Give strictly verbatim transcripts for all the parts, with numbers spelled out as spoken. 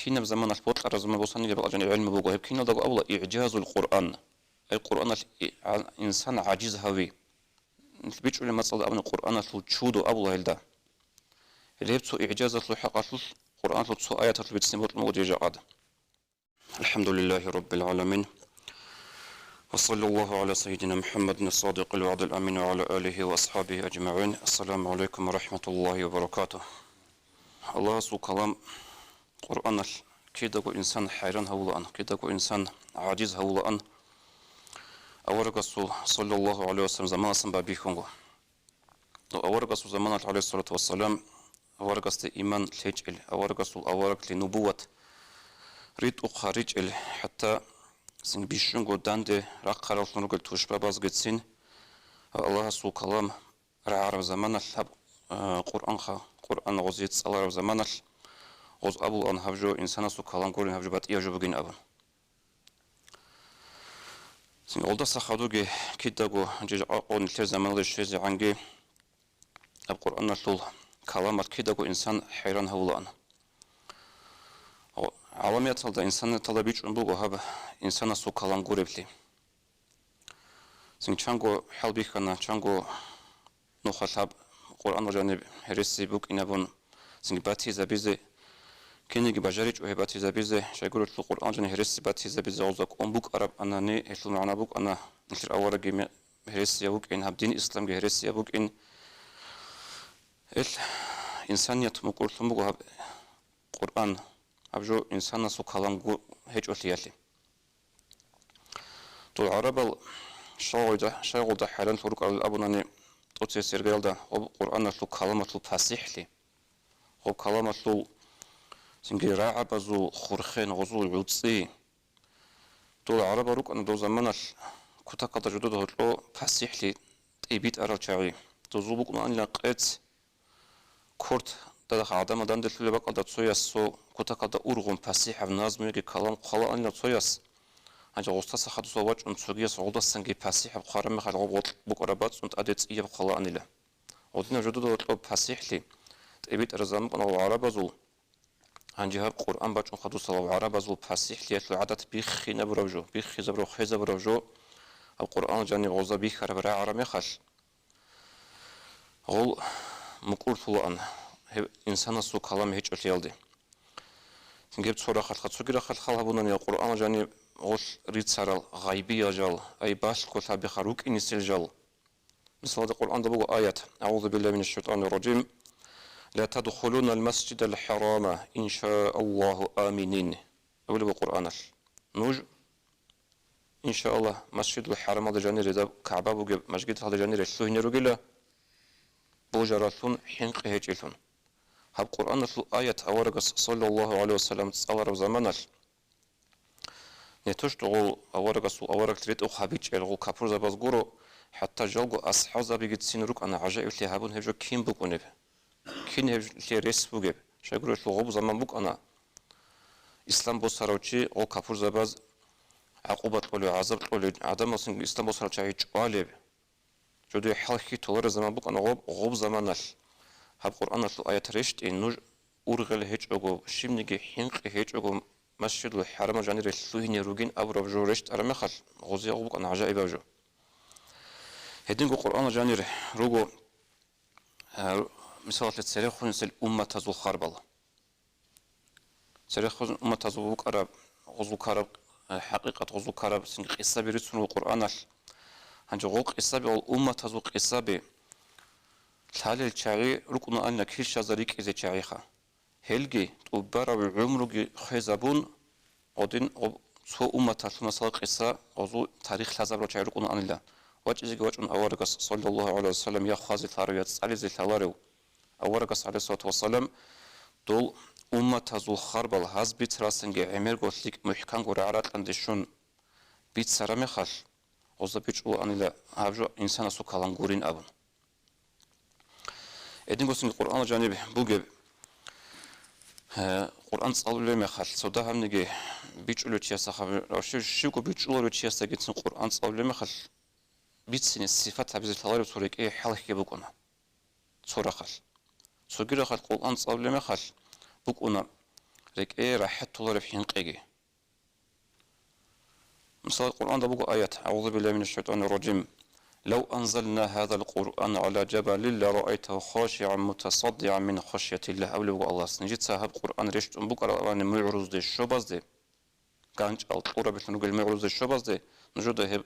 кинаб заманалъ бокьараб заман босаниги бакӀалда гӀелму буго. Гьеб киналдаго абула игӀжазул Къуръан. Ай Къуръаналъ и-, гӀа-, инсан гӀажиз гьави. БичӀчӀулеб мацӀалда абуни Къуръаналъул чудо абула гьелда. Гьеб цо игӀжазалъул хӀакъалъулъ Къуръаналъул цо аяталъул бицине бокьун буго дир жакъад. الحمد لله رب العالمين. وصلى الله على سيدنا محمد الصادق الوعد الأمين وعلى آله وأصحابه أجمعين. السلام عليكم ورحمة الله وبركاته. Аллагьасул калам Къуръаналъ кидаго инсан хӀайран гьавулаан, кидаго инсан гӀажиз гьавулаан, аварагасул, саллаллагьу гӀалайгьи вассалам, заманасан бабихьунго. Аварагасул заманалъ, гӀалайгьиссалату вассалам, аварагасде иман лъечӀел, аварагасул авараглъи нубуват ритӀухъ гьаричӀел, хӀатта цин бищунго данде рахъараллъун ругел тушбабазгицин Аллагьасул калам рагӀараб заманалъ гьаб, а, Къуръанха, Къуръан гъозие цӀалараб заманалъ гъоз абулаан гьаб жо инсанасул калам гурин, гьаб жо батӀияб жо бугин абун. Цин гъолдаса хадуги кидаго жижахъа къо нилъер заманалде щвезегӀанги гьаб Къуръаналъул каламалъ кидаго инсан хӀайран гьавулаан. Гъо-, гӀаламияталда, инсанияталда бичӀчӀун буго гьаб инсанасул калам гуреблъи. Цин чанго хӀалбихьана, чанго нухалъ гьаб Къуръан жаниб гьереси букӀинабун цинги батизабизе, кинеги бажаричӀо гьеб батизабизе, щайгурелъул Къуръан жаниб гьереси батизабизе гъоза кӀун букӀараб анани, гьелъул магӀна букӀана, нилъер авараги ме-, гьересияб букӀин, гьаб дин исламги гьересияб букӀин. Ил инсаният мукӀурлъун буго гьаб Къуръан, гьаб жо инсанасул каламгу гьечӀолъиялъе. Дол гӀарабал щайгъулда, щайгъулда хӀайранлъун рукӀарал абунани, тӀоцебесеб иргаялда гъоб Къуръаналъул каламалъул пасихӀлъи, гъоб каламалъул цинги рагӀабазул хурхен, гъозул гӀуцӀи. Дол гӀарабал рукӀана дов заманалъ кутакалда жодода гьоркьо пасихӀлъи тӀибитӀарал чагӀи. Дозул букӀунаанила къец, корт, дадахъ гӀадамал данделъулеб бакӀалда цояс цо кутакалда ургъун пасихӀаб назму яги калам хъвалаанила цояс. Гьанже гъустаса хадусав вачӀун цогияс гъолдасанги пасихӀаб хъвараб мехалъ гъоб гъоркь букӀараб бацӀцӀун тӀаде цӀияб хъвалаанила. Гъодинаб жодада гьоркьоб пасихӀлъи тӀибитӀараб заман букӀана гъоб гӀарабазул. Гьанже гьаб Къуръан бачӀун хадусалав гӀарабазул пасихӀлъиялъул гӀадат биххинабураб жо, биххизабураб, хвезабураб жо, гьаб Къуръан жаниб гъоза бихьараб рагӀараб мехалъ, гъол мукӀурлъулаан гьеб инсанасул калам гьечӀолъиялде. Гьеб цо рахъалъха, цоги рахъалъ хал гьабунани, Къуръан жаниб гъолъ рицарал гъайбиял жал, ай балъго лъабиха рукӀинисел жал. Мисалда, Къуръанда буго аят: «АгӀузу биллагьи минаш шайтӀанир ражим. Ла тадхулунал масжидал хӀарама иншааллагьу аминин», — абулеб буго Къуръаналъ. Нуж, иншааллагь, Масжидул ХӀарамалда жанире, даб КагӀба бугеб мажгиталда жанире лъугьине ругила, божаралъун, хӀинкъи гьечӀелъун. Гьаб Къуръаналъул аят аварагас, саллаллагьу гӀалайгьи вассалам, цӀалараб заманалъ, Не то что гъол аварагасул авараглъи ретӀухъ гьабичӀел гъол капурзабаз гуро, хӀатта жалго асхӀабзабигицин рукӀана гӀажаиблъи гьабун гьеб жо кин букӀунеб, кин гьеб лъе рес бугеб. Щайгурелъул гъоб заман букӀана, ислам босарав чи гъол капурзабаз гӀакъуба кьолев, гӀазаб кьолев, гӀадамасунги ислам босарав чагӀи чӀвалеб. Жодое хӀалхьи толареб заман букӀана гъоб, гъоб заманалъ гьаб Къуръаналъул аят рещтӀин, нуж ургъел гьечӀого, щибниги хӀинкъи гьечӀого, Масжидул ХӀарамалда жанире лъугьине ругин абураб жо рещтӀараб мехалъ, гъозие гъоб букӀана гӀажаибаб жо. Гьединго Къуръаналда жанир руго, а, мисалалъе, церехунисел умматазул харбал. Церехун умматазул букӀараб, гъозул ккараб, э, хӀакъикъат, гъозул ккараб цинги къисаби рицун руго Къуръаналъ. Гьанже гъол къисаби, гъол умматазул къисаби лъалел чагӀи рукӀунаанила килщазда рикӀкӀизе чагӀиха. Гьелги тӀубараб гӀумруги хвезабун, гъодин гъоб цо умматалъул, масала, къиса гъозул тарих лъазабурал чагӀи рукӀунаанила. ВачӀизеги вачӀун аварагас, саллаллагьу гӀалайгьи вассалам, я хвазе лъарав, я цӀализе лъаларев. Аварагас, гӀалайгьиссалату вассалам, дол умматазул харбал гьаз бицарасанги гӀемерго лъикӀ мухӀканго рагӀа-ракьанде щун бицараб мехалъ, гъозда бичӀчӀулаанила гьаб жо инсанасул калам гурин абун. Гьедингосинги Къуръаналда жаниб бугеб, э, Къуръан цӀалулеб мехалъ, цо дагьабниги бичӀчӀулев чиясда хаб-, щив-, щивго бичӀчӀуларев чиясдагицин Къуръан цӀалулеб мехалъ, бицине сифат гьабизе лъалареб цо рекӀее хӀалхьи букӀуна. Цо рахъалъ. Цоги рахъалъ Къуръан цӀалулеб мехалъ букӀуна, рекӀее рахӀат толареб хӀинкъиги. Мисал, Къуръанда буго аят: «АгӀузу биллагьи минаш шайтӀанир ражим. Лав анзална гьазал Къуръана гӀала жабалин лараайтагьу хашигӀан мутасаддигӀан мин хашятиллагь», абулеб буго Аллагьас. Нижеца гьаб Къуръан рещтӀун букӀарабани мугӀрузде щобазде, ганчӀал кьурабилъун ругел мугӀрузде щобазде, нужеда гьеб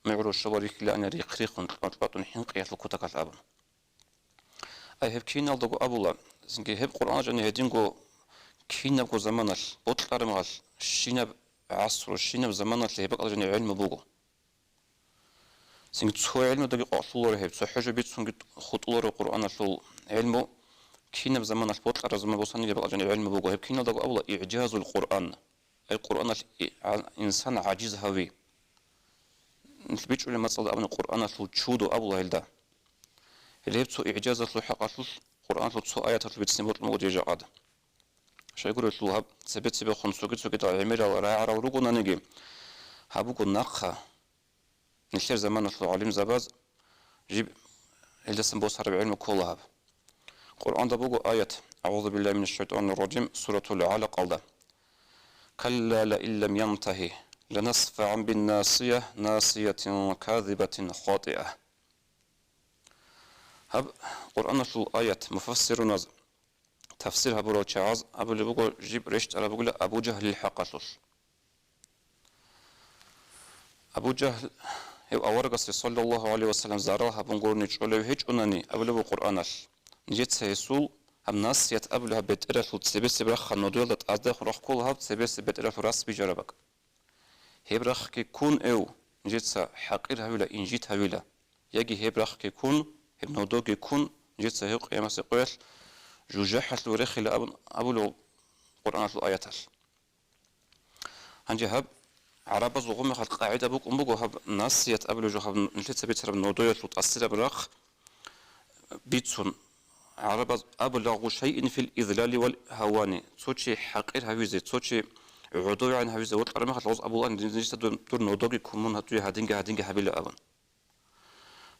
мугӀру щобал рихьилаани рихъ-рихъун, кьван-кьватӀун хӀинкъиялъул кутакалъ абун. Ай, гьеб киналдаго абула, цинги гьеб Къуръан жаниб гьединго кинабго заманалъ, бокьараб мехалъ, щинаб гӀасру, щинаб заманалъ гьеб бакӀалда жаниб гӀелму буго. Цинги цо гӀелмудаги къокълъуларо гьеб, цо хӀужа бицунги хутӀуларо Къуръаналъул гӀелму, кинаб заманалъ, бокьараб заман босаниги гьеб бакӀалда жаниб гӀелму буго. Гьеб киналдаго абула игӀжазул Къуръан. Ай, Къуръаналъ и-, гӀа-, инсан гӀажиз гьави. Нилъ бичӀчӀулеб мацӀалда абуни Къуръаналъул чудо абула гьелда. Гьеб цо игӀжазалъул хӀакъалъулъ Къуръаналъул цо аяталъул бицине бокьун буго дир жакъад. Щайгурелъул гьаб цебе-цебехун цоги-цогидал гӀемерал рагӀарал ругонаниги, гьаб буго нахъа нилъер заманалъул гӀалимзабаз жиб гьелдасан босараб гӀелму ккола гьаб. Къуръанда буго аят, АгӀузу биллагьи минаш шайтӀанир ражим, Суратул ГӀалакъалда: «Калла лаин лам янтагьи, ланасфагӀан биннасия, насиятин казибатин хатӀиа». Гьаб Къуръаналъул аят муфассируназ, тафсир гьабурал чагӀаз абулеб буго, жиб рещтӀараб бугила Абу Жагьлил хӀакъалъулъ. Абу Жагьл гьев аварагасе, саллаллагьу гӀалайгьи вассалам, зарал гьабун гурони чӀолев гьечӀунани, абулеб буго Къуръаналъ, нижеца гьесул гьаб насият абулеб гьаб бетӀералъул цебесеб рахъа нодоялда тӀаздехун рахъ ккола гьаб цебесеб бетӀералъул рас бижараб бакӀ. Гьеб рахъги ккун гьев нижеца хӀакъир гьавила, инжит гьавила, яги гьеб рахъги ккун, гьеб нодоги ккун, нижеца гьев къиямасеб къоялъ жужахӀалъув рехила абун абулеб Къуръаналъул аяталъ. Гьанже гьаб гӀарабазул гъумехалъ къагӀида букӀун буго, гьаб насият абулеб жо, гьаб нилъеца бицараб нодоялъул тӀасираб рахъ бицун, гӀарабаз: «Аблагъу шайин фил излали вал гьавани», цо чи хӀакъир гьавизе, цо чи гӀодовегӀан гьавизе вокьараб мехалъ гъоз абулаан, дица дур, дур нодоги ккун мун гьатӀуе гьадинги-гьадинги гьабила абун.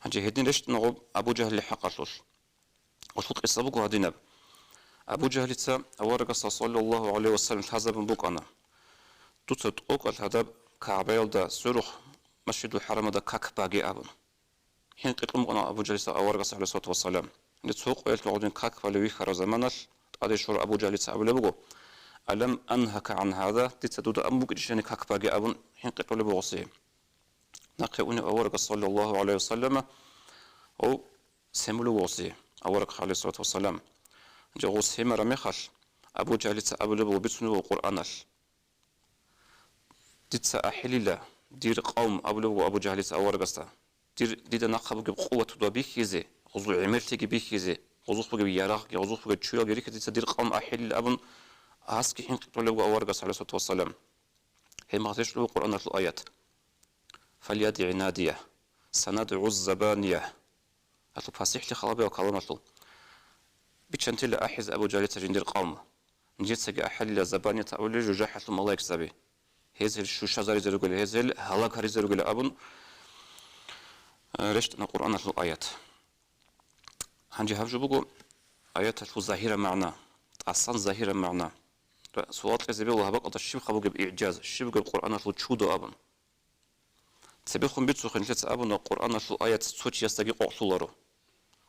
Гьанже гьедин рещтӀуна гъоб Абу Жагьлил хӀакъалъулъ. Гъолъул къиса буго гьадинаб. Абу Жагьлица аварагасда, саллаллагьу гӀалайгьи вассалам, лъазабун букӀана: «Дуца тӀокӀал гьадаб КагӀбаялда сверухъ Масжидул ХӀарамалда как баге», – абун. ХӀинкъи кьун букӀана Абу Жагьлица аварагасда, гӀалайгьиссалату вассалам. Гьанже цо къоялъ гӀодин как балев вихьарав заманалъ, тӀаде щварав Абу Жагьлица абулеб буго: «Алам ангьака гӀан гьаза? Дица дуда абун букӀинчӀищани как баге?» – абун хӀинкъи кьолеб буго гъосе. Нахъе унев аварагас, саллаллагьу гӀалайгьи вассаллама, гъов семулев вугъуси, авараг, гӀалайгьиссалату вассалам. Гьанже гъов семараб мехалъ, Абу Жагьлица абулеб буго, бицунеб буго Къуръаналъ: «Дица ахӀилила, дир къавм», – абулеб буго Абу Жагьлица аварагасда. «Дир, дида нахъа бугеб къуват дуда бихьизе, гъузул гӀемерлъиги бихьизе, гъузухъ бугеб ярагъги, гъузухъ бугеб чуялги рихьизе дица дир къавм ахӀилила», – абун, гьасги хӀинкъи кьолеб буго аварагас, гӀалайгьиссалату вассалам. Гьеб мехалъ рещтӀулеб буго Къуръаналъул аят: «ФальядигӀ надия, санадгӀу забания». Гьалъул пасихӀлъи халабиял каламалъул. Биччантила ахӀизе Абу Жагьлица жиндир къавм. Нижецаги ахӀилила забаният абулел жужахӀалъул малаикзаби. Гьез гьел щущазаризе ругел, гьез гьел гьалаг гьаризе ругел абун, э, рещтӀана Къуръаналъул аят. Гьанже гьаб жо буго аяталъул загьираб магӀна, тӀасан загьираб магӀна. Суал кьезе бегьула гьаб бакӀалда щибха бугеб игӀжаз, щиб бугеб Къуръаналъул чудо абун. Цебехун бицухъе, нилъеца абуна, Къуръаналъул аят цо чиясдаги къокълъуларо.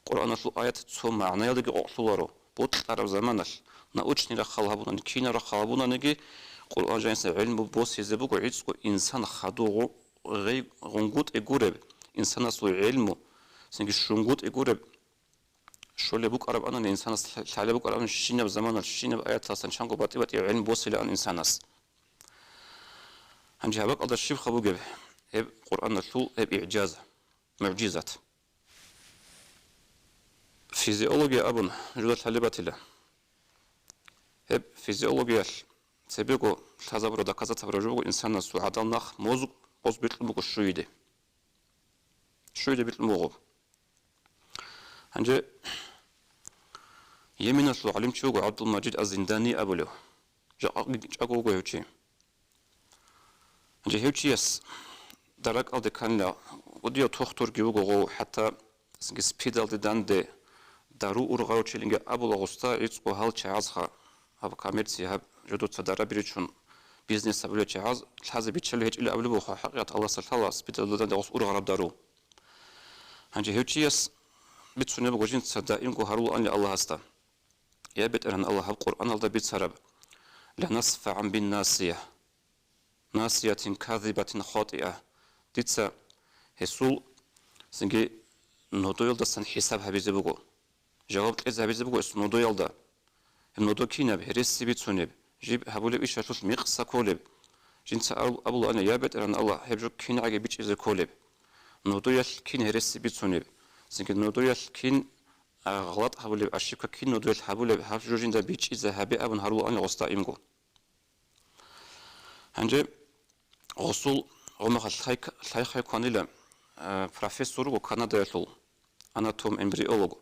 Къуръаналъул аят цо магӀнаялдаги къокълъуларо. Бокьараб заманалъ, научный рахъал гьабунани, кинаб рахъал гьабунаниги, Къуръан жаниса гӀилму босизе буго гӀицӀго инсан хадув гъу-, гъей-, гъунгутӀи гуреб, инсанасул гӀилму, цинги щунгутӀи гуреб, щолеб букӀарабани инсанас, лъалеб букӀарабани щинаб заманалъ, щинаб аяталдасан чанго батӀи-батӀи гӀилму босилаан инсанас. Гьанже гьаб бакӀалда щибха бугеб гьеб Къуръаналъул гьеб игӀжаз, мугӀжизат? Физиология абун жуда лъалеб батила. Гьеб физиологиялъ цебего лъазабураб, доказать гьабураб жо буго инсанасул гӀадал нах, мозг, гъоз бикьун буго щуйиде. Щуйиде бикьун буго. Гьанже Йеменалъул гӀалимчи вуго ГӀабдулмажид аз-Зиндани абулев. Жакъа чӀаго вуго гьев чи. Гьанже гьев чияс даракӀалде кканила, кӀудияв тухтурги вуго гъов, хӀатта СПИДалде данде дару ургъарав чилинги абула гъусда гӀицӀго гьал чагӀазха, гьаб коммерция, гьаб жодоца дараби ричун бизнес гьабулел чагӀаз лъазе биччалев гьечӀила абулеб буго, хӀакъикъат Аллагьасда лъала, специализация гъос ургъараб дару. Гьанже гьев чияс бицунеб буго жинца даимго гьарулаанли Аллагьасда: «Я БетӀергьан Аллагь, гьаб Къуръаналда бицараб: ла насфагӀан бин насия, насиятин казибатин хатӀиа». Дица гьесул цинги нодоялдасан хӀисаб гьабизе буго. Жаваб кьезе гьабизе буго гьесул нодоялда. Гьеб нодо кинаб, гьереси бицунеб, жиб гьабулеб ишалъулъ мекъса кколеб? Жинца абул-, абулаана: «Я БетӀергьан Аллагь, гьеб жо кингӀаги бичӀчӀизе кколеб. Нодоялъ кин гьереси бицунеб, цинги нодоялъ кин, а, гъалатӀ гьабулеб, ошибка кин нодоялъ гьабулеб, гьаб жо жинда бичӀчӀизе гьабе», — абун гьарулаанила гъосда имго. Гьанже гъосул гъомахъа лъай-, лъай-хъай кванила, а, профессор вуго Канадаялъул, анатом-эмбриолог,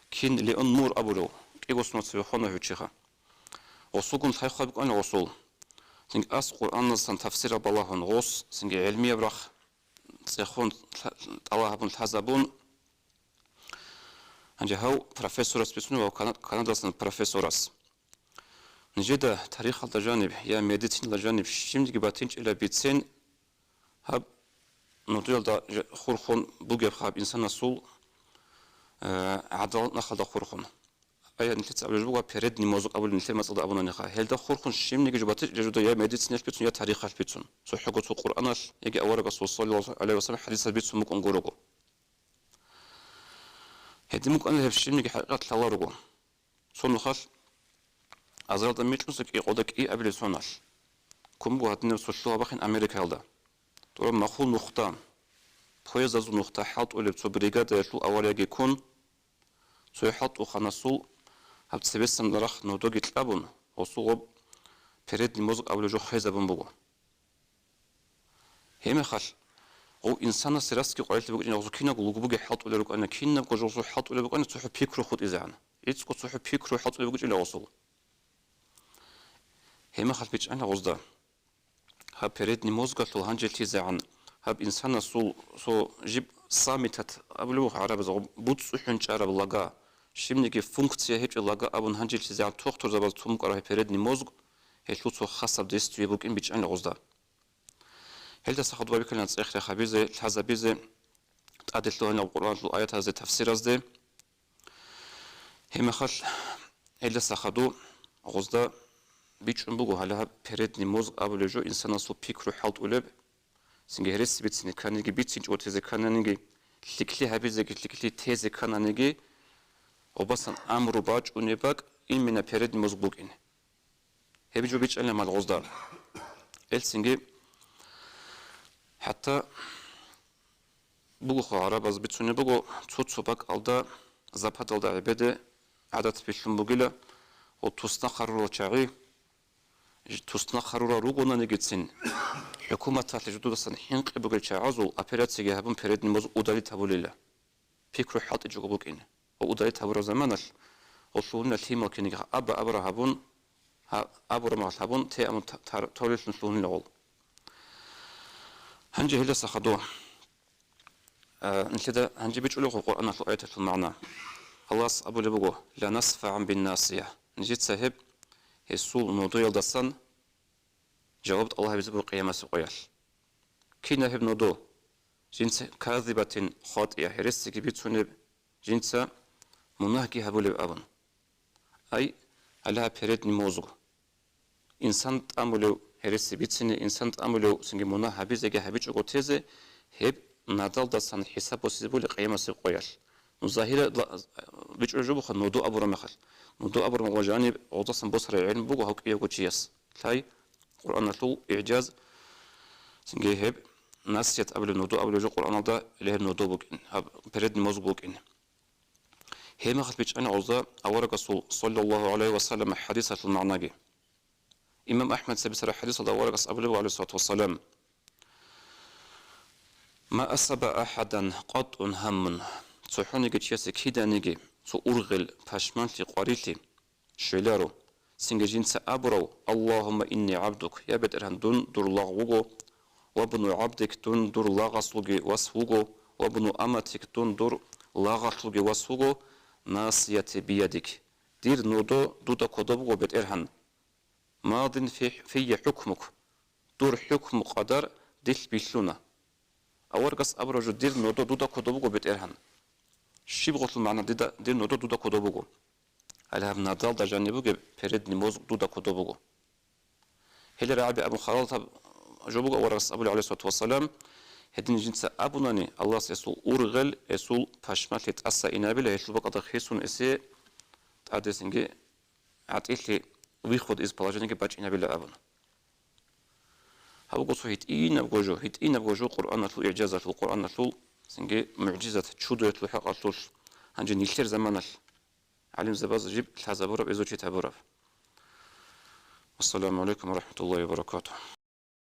кин Леон Мур абулев, кӀиго соналъ цебе хвана гьев чиха. Гъосулгун лъай-хъвай букӀана гъосул. Цинги ас Къуръаналдасан тафсирал балагьун гъос, цинги гӀелмияб рахъ цӀехун лъа-, тӀалаб гьабун лъазабун. Гьанже гьав профессорас бицунеб, гьав Кана-, Канадалъан профессорас. Нижеда тарихалда жаниб я медицинала жаниб щибниги батинчӀила бицен, гьаб нудуялда ж-, хурхун бугеб гьаб инсанасул, э, гӀадалат нахалда хурхун. Ая нилъеца абулеб буго, передний мозг абулеб нилъер мацӀалда абунаниха. Гьелда хурхун щибниги жо батичӀила жуда я медициналъ бицун, я тарихалъ бицун. ЦохӀого цо Къуръаналъ яги аварагасул саллаллагьу гӀалайгьи вассалам хӀадисалъ бицун букӀун гурого. Гьедин букӀана гьеб щибниги хӀакъикъат лъала руго. Цо нухалъ азаралда микьнуса кӀикъода кӀиабилеб соналъ. Кумго гьадинаб цо лъугьа бахъин Америкаялда. ТӀураб махул нухда, поездазул нухда хӀалтӀулеб цо бригадаялъул аварияги ккун, цо хӀалтӀухъанасул гьаб цебесан рахъ нодоги кьабун, гъосул гъоб передний мозг абулеб жо хвезабун буго. Гьебмехалъ, гъов инсанасе расги къварилъи букӀине гъосул кинабго лугбуги хӀалтӀулел рукӀана, кинабго жо гъосул хӀалтӀулеб букӀана цохӀо пикру хутӀизегӀан. ГӀицӀго цохӀо пикру хӀалтӀулеб букӀила гъосул. Гьебмехалъ бичӀчӀана гъозда. Гьаб передний мозгалъул гьанжелъизегӀан гьаб инсанасул цо жиб самитат абулеб буго гӀарабазда, буцӀцӀухӀун чӀараб лага, щибниги функция гьечӀеб лага абун гьанжелъизегӀан тохтурзабаз цо мукӀараб гьеб передний мозг, гьелъул цо хасаб действие букӀин бичӀчӀана гъозда. Гьелдаса хадуб бабикалан цӀех рехабизе, лъазабизе, тӀаде лъугьанаб Къуръаналъул аятазде тафсиразде. Гьебмехалъ гьелдаса хадуб гъозда бичӀчӀун буго гьале гьаб передний мозг абулеб жо инсанасул пикру хӀалтӀулеб, цинги гьереси бицине кканиги, бицинчӀого тезе ккананиги, лъикӀлъи гьабизеги, лъикӀлъи тезе ккананиги, гъобасан амру бачӀунеб бакӀ именно передний мозг букӀине. Гьеб жо бичӀчӀана гьале гъозда. Гьелцинги хӀатта бугоха, гӀарабаз бицунеб буго, цо-цо бакӀалда, западалда гӀебеде гӀадат бихьун бугила, ва туснахъ гьарурал чагӀи, ж-, туснахъ гьарурал ругонанигицин, хӀукуматалъе жудудасан хӀинкъи бугел чагӀазул операцияги гьабун, передний мозг удалить гьабулила. Пикру хӀалтӀичӀого букӀин. Ва удалить гьабураб заманалъ гъолъулина лъимал киниги аба-абра гьабун, гьа-, абураб мехалъ гьабун, те амун та-, тар-, тавлилъун лъугьунила гъол. Гьанже гьелдаса хадуб, а, нилъеда гьанже бичӀчӀулеб Къуръаналъул аяталъул магӀна. Аллагьас абулеб буго: «Ла насфагӀан бин насия». Нижеца гьеб гьесул нодоялдасан жаваб тӀалаб гьабизе буго къиямасеб къоялъ. Кинаб гьеб нодо? Жинца казибатин хатӀия, гьересиги бицунеб, жинца мунагьги гьабулеб абун. Ай, гьале гьаб передний мозг. Инсан тӀамулев гьереси бицине, инсан тӀамулев цинги мунагь гьабизеги гьабичӀого тезе, гьеб надалдасан хӀисаб босизе були къиямасеб къоялъ. Ну, загьира ла-, бичӀчӀулеб жо буха нодо абураб мехалъ. Нодо абураб мехалъ жаниб гъозасан босараб гӀелму буго гьав кӀиявго чияс. Лъай Къуръаналъул игӀжаз, цинги гьеб насият абулеб, нодо абулеб жо Къуръаналда, гьеб нодо букӀин, гьаб передний мозг букӀин. Гьеб мехалъ бичӀчӀана гъозда аварагасул, саллаллагьу гӀалайгьи ва саллам, хӀадисалъул магӀнаги. Имам АхӀмад цебесара хӀадисалда аварагас абулеб, гӀалайгьиссалату вассалам: «Ма асаба ахӀадан къатӀун гьаммун». ЦохӀониги чиясе киданиги цо ургъел, пашманлъи, къварилъи щвеларо. Цинги жинца абурав: «Аллагьумма инни гӀабдук», я БетӀергьан, дун дур лагъ вуго, «ва бну гӀабдик», дун дур лагъасулги вас вуго, «ва бну аматик», дун дур лагъалъулги вас вуго, «насияти биядик», дир нодо дуда кодоб буго, БетӀергьан, ماض في, في حكمك, дур хӀукму къадар дилъ билълъуна. Аварагас абураб жо, дир нодо дуда кодоб буго, БетӀергьан. Щиб гъолъул магӀна дида, дир нодо дуда кодоб буго? Гьале гьаб надалда жаниб бугеб передний мозг дуда кодоб буго. Гьеле рагӀаби абун халатаб жо буго, аварагас абули, гӀалайгьиссалату вассалам, гьедин жинца абунани, Аллагьас гьесул ургъел, гьесул пашмалъи тӀаса инабила, гьелъул бакӀалда хисун эсе тӀадесинги гӀатӀилъи выход из положениеги бачӀинабила абун. Гьаб буго цо гьитӀинабго жо, гьитӀинабго жо Къуръаналъул игӀжазалъул, Къуръаналъул цинги мугӀжизат, чудоялъул хӀакъалъулъ. Гьанже нилъер заманалъ гӀалимзабаз жиб лъазабураб, изучить гьабураб. Ассаламу гӀалайкум ва рахӀматуллагьи ва баракатугь.